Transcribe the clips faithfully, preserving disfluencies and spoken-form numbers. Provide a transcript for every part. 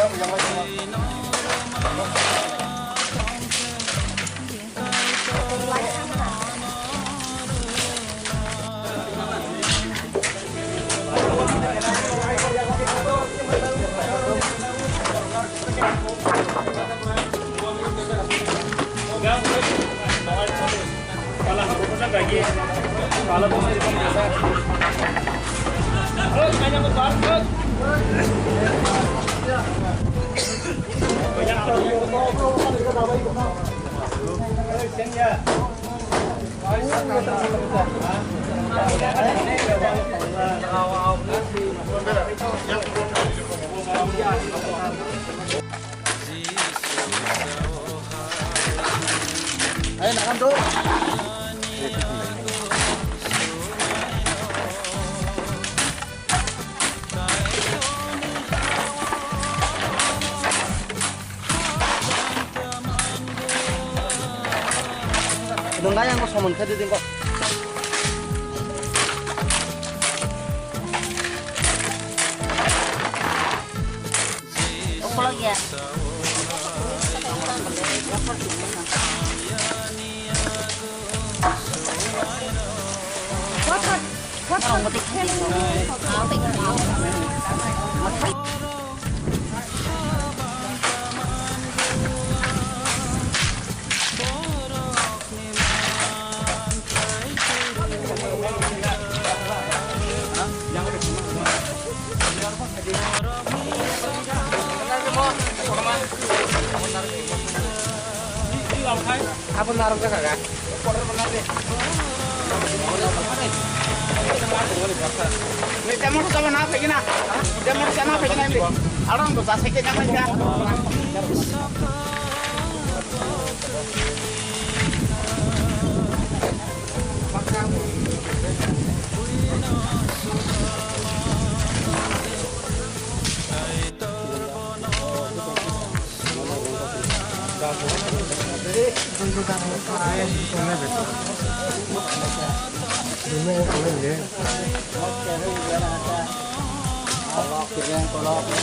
Ayo, nakam tu. Dong, yang ko somon kadi ding ko. Ukolog ya. Abo narok jakha ga. Ni temor sama na phaikina. Temor sama phaikina ni. Arang to sa seke jang ka.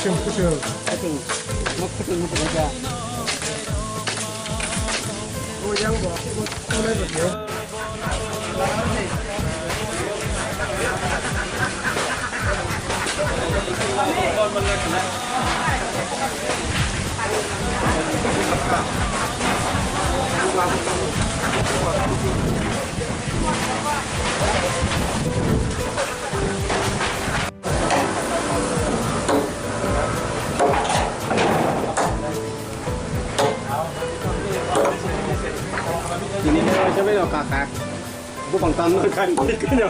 Kuchung, kuchung. Ini dia macam ni kaka. Bukan tangan kan, kena.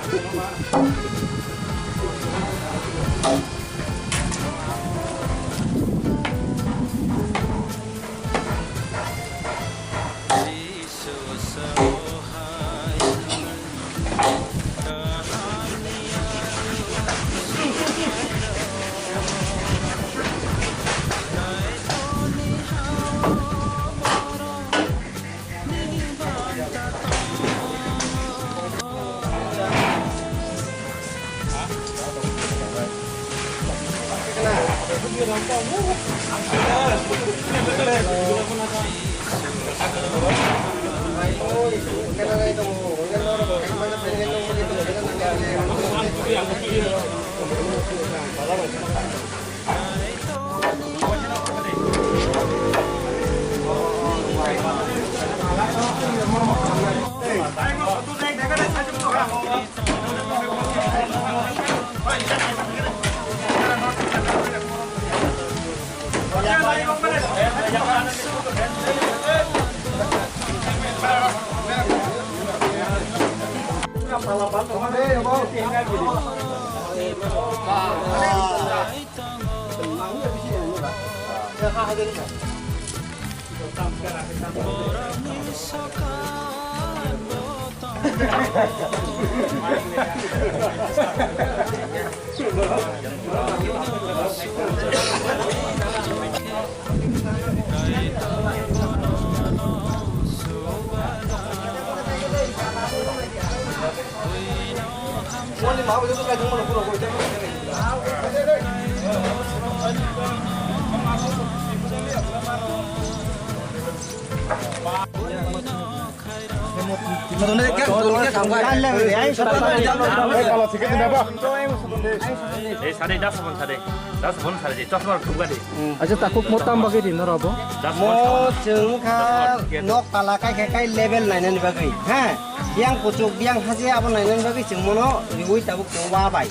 Acha, takhuk mo tamo bagwi rino rabo? Mo chwng kha nok tala kai khe kai level nainani bagwi, ha? Biyang kuchuk, biyang haje abo nainani bagwi chwng mono riui tabuk chwng wa bai.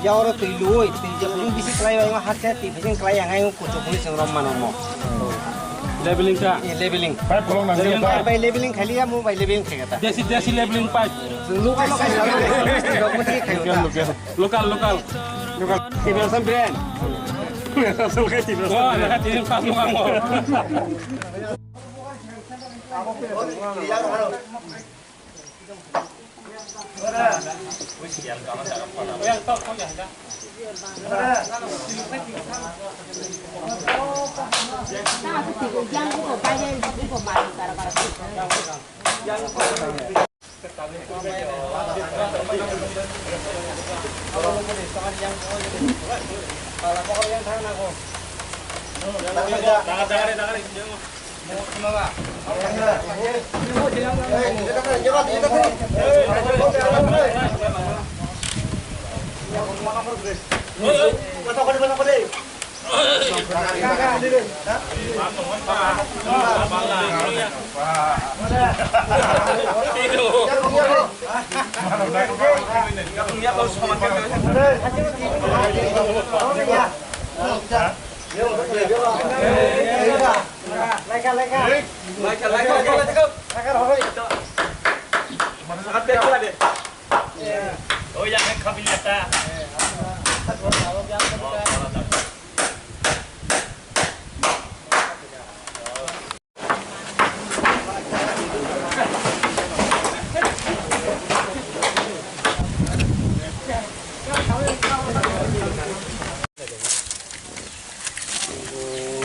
Ya oro twi luwi, twi je phung bisi klai bai ma hakhe twi phung klai yang ayung kuchuk phung sing rom mano mo. Leveling ta? Eh, leveling. Bai bolong nang. Leveling bai, bai leveling khali ya mo bai leveling khe ta. Desi, desi leveling pipe. Local, local. Local, local. Local. Tibrasan brand. Asal kayak tibrasan. Wah, ada tibrasan mo.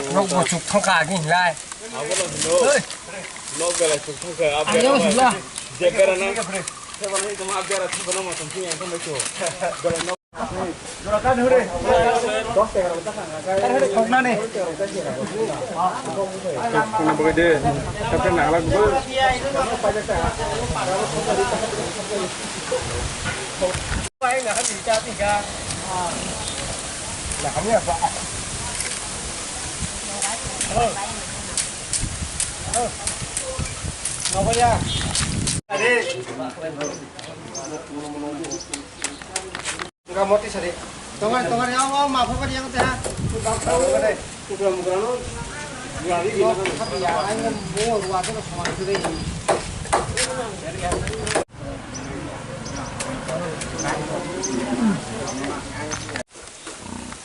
Nok bo chuk thangkha agini lai. Nok belai chuk thangkha. Ang yang sula. Je bera na. Thebana ni tama bera thebana ma tong thang yang thang bai chu. Belai nok. Thoknani. Kono bagwi de. Thokna nangla gubui. Enggak moti sari. Tongan, tongan, ya Allah, maaf apa dia kata? Tukang tahu kan deh. Tukang mukran lo. Dua hari. Lo, tapi ya, ayo, mau ruwasa lo, semua itu deh.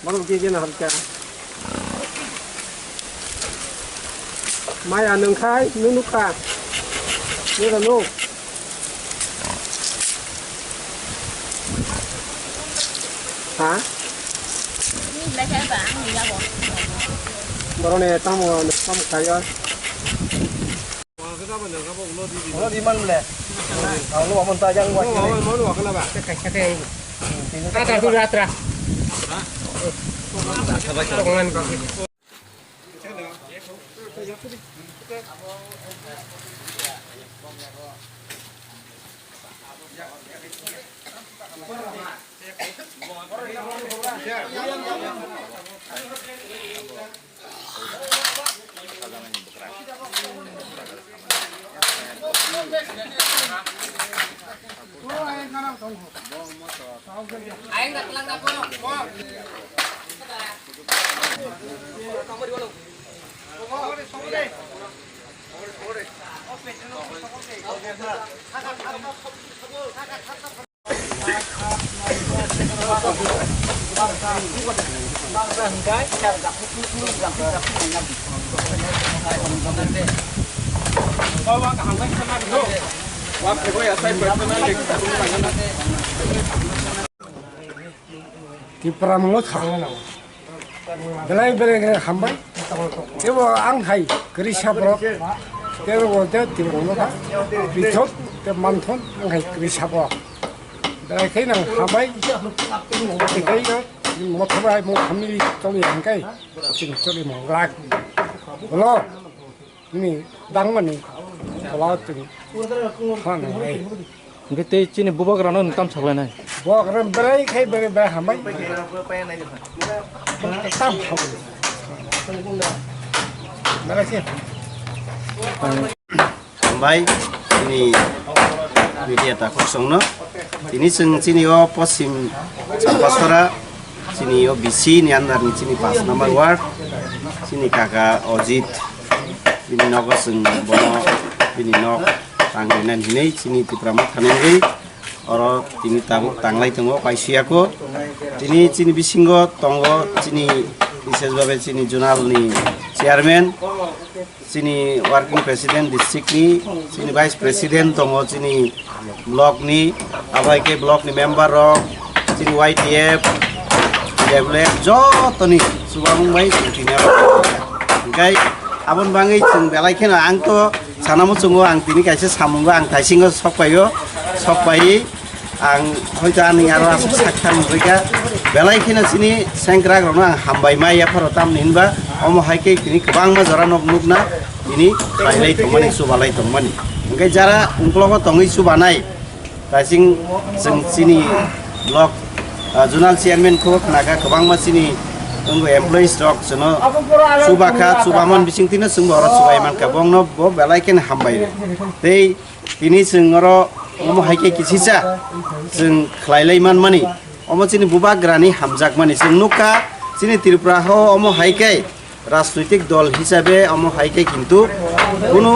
Baru gigi na harga. Maya nungkhai nunukha. Nira nuk. Ha? Borone tamo tamo kaya. Ulo di man le. Ulo amon ta jang wa. Ulo amon wa kana ba. Kata tu ratra. Tipra mungno sakno nango. Belai belai khe hambai. Tebo ang hai kwrwi saborok. Tebo bo te tini bo kha. Bithok te manthon ang hai kwrwi saborok. Belai khe nang hambai. Tei kai no mothor bai mo family toli hangkai. Sing toli mo glak. Lo. Ni dang mani. Wala chwng. Hano hai. Hwnkhe tei chini bubagrano nwng tam saklainai? Bubagra berai khai berai berai hambai. Tam saklai. Berai se. Hambai, chini media takhuk songno. Tini chwng chini o Poschim Champasora, chini o B C ni under ni chini paanch number ward, chini kaka Ojit, bini nogo chwng bono, bini nok tang rinani hinwi chini Tipra Motha ni wngwi oro tini tabuk tanglai tongo, paisiyako. Tini chini bisingo tongo chini bises babe chini zonal ni chairman, chini working president district ni, chini vice president tongo, chini block ni, abai khe block ni member rok, chini Y T F, W F, joto ni chubamung bai chwng tini abo. Hingkai aboni bagwi chwng belai kheno ang to sana muchungo, ang tini kaisa samungo ang taisingo sok paio, sok pai. Ang hoito ani aro aswk sakha nukgwi kha, belai kheno chini sengkrak rokno ang hambai ma yapharo, tamni hinba omo hai khe tini kwbangma jora nok nukna tini khlailai tongmani, chubalai tongmani. Hwnkhe jara ungklogo tongwi chubanai, daising chwng chini block, ah, zonal chairman kho khna kha, kwbangma chini wngo employees rok chwngno chubakha, chubaman bising tino chwngbo oro chubai mankha, bongno bo belai kheno hambai rw. Tei Tini chwng oro omo hai khe kisisa chwng khlailai manmani, omo chini bubagrani hamjakmani. Chwng nukha chini Tripura ho omo hai khe rajnoitik dol hisabe omo hai khe kintu kunu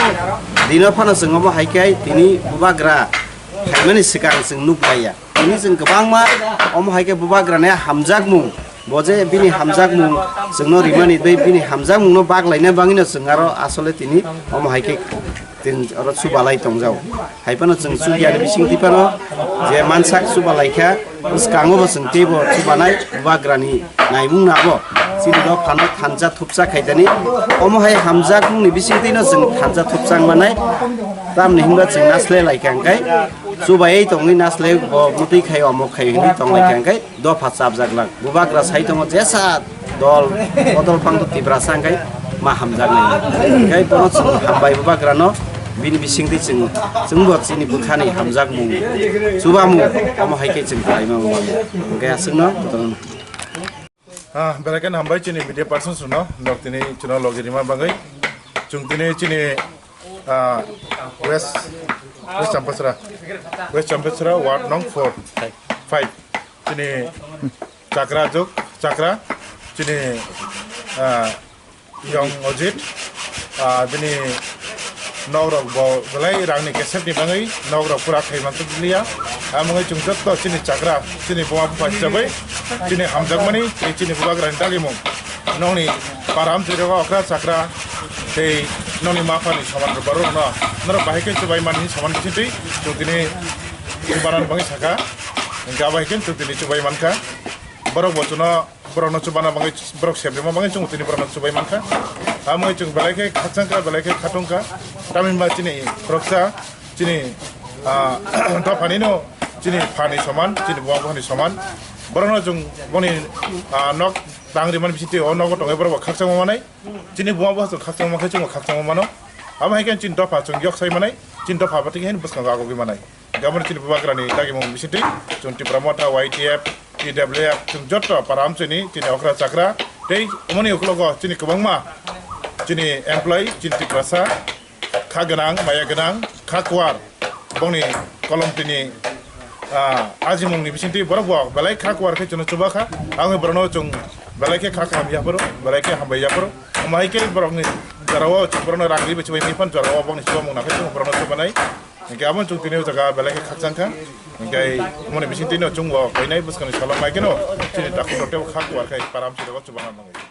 dino phano chwng omo hai khe tini bubagra phaimani swkang chwng nuklaiya. Tini chwng kwbangma omo hai khe bubagrani hamjakmung, bo je bini hamjakmung chwngno rimani tei bini hamjakmungno baglaina bagwino chwng aro asole tini omo hai khe Tin oro chubalai tongjao. Hai phano chwng chukya ni bising twi phano je mansak chubalai kha, bwskango bo chwng teibo chubanai bubagrani naimung nabo. Chini dophano thansa thupsa khaidani. Omo hai hamjakmung ni bising twino chwng thansa thupsa manai. Tamni hinba chwng nasle lai kha hwnkhe chubai tongwi nasle bo mwtwi khai omo khai hinwi tong lai kha hwnkhe. Dopha chapjak lang. Bubagra sai tongo jesa dol, bodol phang to Tiprasa hwnkhe ma hamjaknai. Hwnkhe bono chwng hambai bubagrano bini bisingtwi chwng, chwngbo chini bwkhani hamjakmung, chubamung, omo hai khe chwng khlaima mano. Hwnkhe aswkno jotono. Ah, belai kheno hambai chini media persons rokno, nok tini chwngno logi rima bagwi. Chwng tini chini, ah, West, West Champasra, West Champasra ward nong four, five. Chini chakra juk, chakra, chini, ah, Yong Ojit, ah, bini nok rok bo belai rang ni kesep ni bagwi nok rok pura khai man liya. Amoni chwng jotto chini chakra, chini buma bupha hisabai, chini hamjakmani, tei chini bubagrani dagimung. Nokni para amchai rok okra chakra, tei nokni ma pha ni saman rok borok no, norok bahai khe chubai mani saman bising twi, chwng tini chubanan bagwi saka, hwnkhe abo hai khe chwng tini chubai mankha. Borok bo chwngno, borokno chubana bagwi, borok sep rima bagwi chwng tini borokno chubai mankha. Amoni chwng belai khe khakchang kha, belai khe khatung kha. Tamni hwnba chini khoroksa, chini, ah, dophani no, chini pha ni soman, chini buma bupha ni soman. Borokno chwng boni, ah, nok tang rimani bisingtwi o nogo tongwi borok bo khakchangma manai. Chini buma bupha chwng khakchangma khe chwngbo khakchangma mano. Abo hai khe chini dopha chwng yok sai manai, chini dopha bo tei khe bwskango agogwi manai. Gabon chini bubagrani dagimung bisingtwi chwng Tipra Motha, Y T F, T W F, chwng jotto para amchaini chini okra chakra tei umani ukologo chini kwbangma chini employee, chini Tiprasa, kha gwnang, maya gwnang, kha kuar, bongni kolom tini, ah, ajimungni bisingtwi borok bo belai kha kuar khe chwngno chubakha. Ang borokno chwng belai khe kha kaham yapharo, belai khe hambai yapharo. Omo hai khe borokni jorao chwng borokno rang riwi chubai phano jorao bongni chubamung nangkhe chwng borokno chubanai. Hingke abo chwng tini o jaga belai khe khakchang kha. Hingke moni bising tino chwng bo kainai bwskangni salo mai kheno chini takhuk rok tei kha kuar khai param chirok chubana nangwi.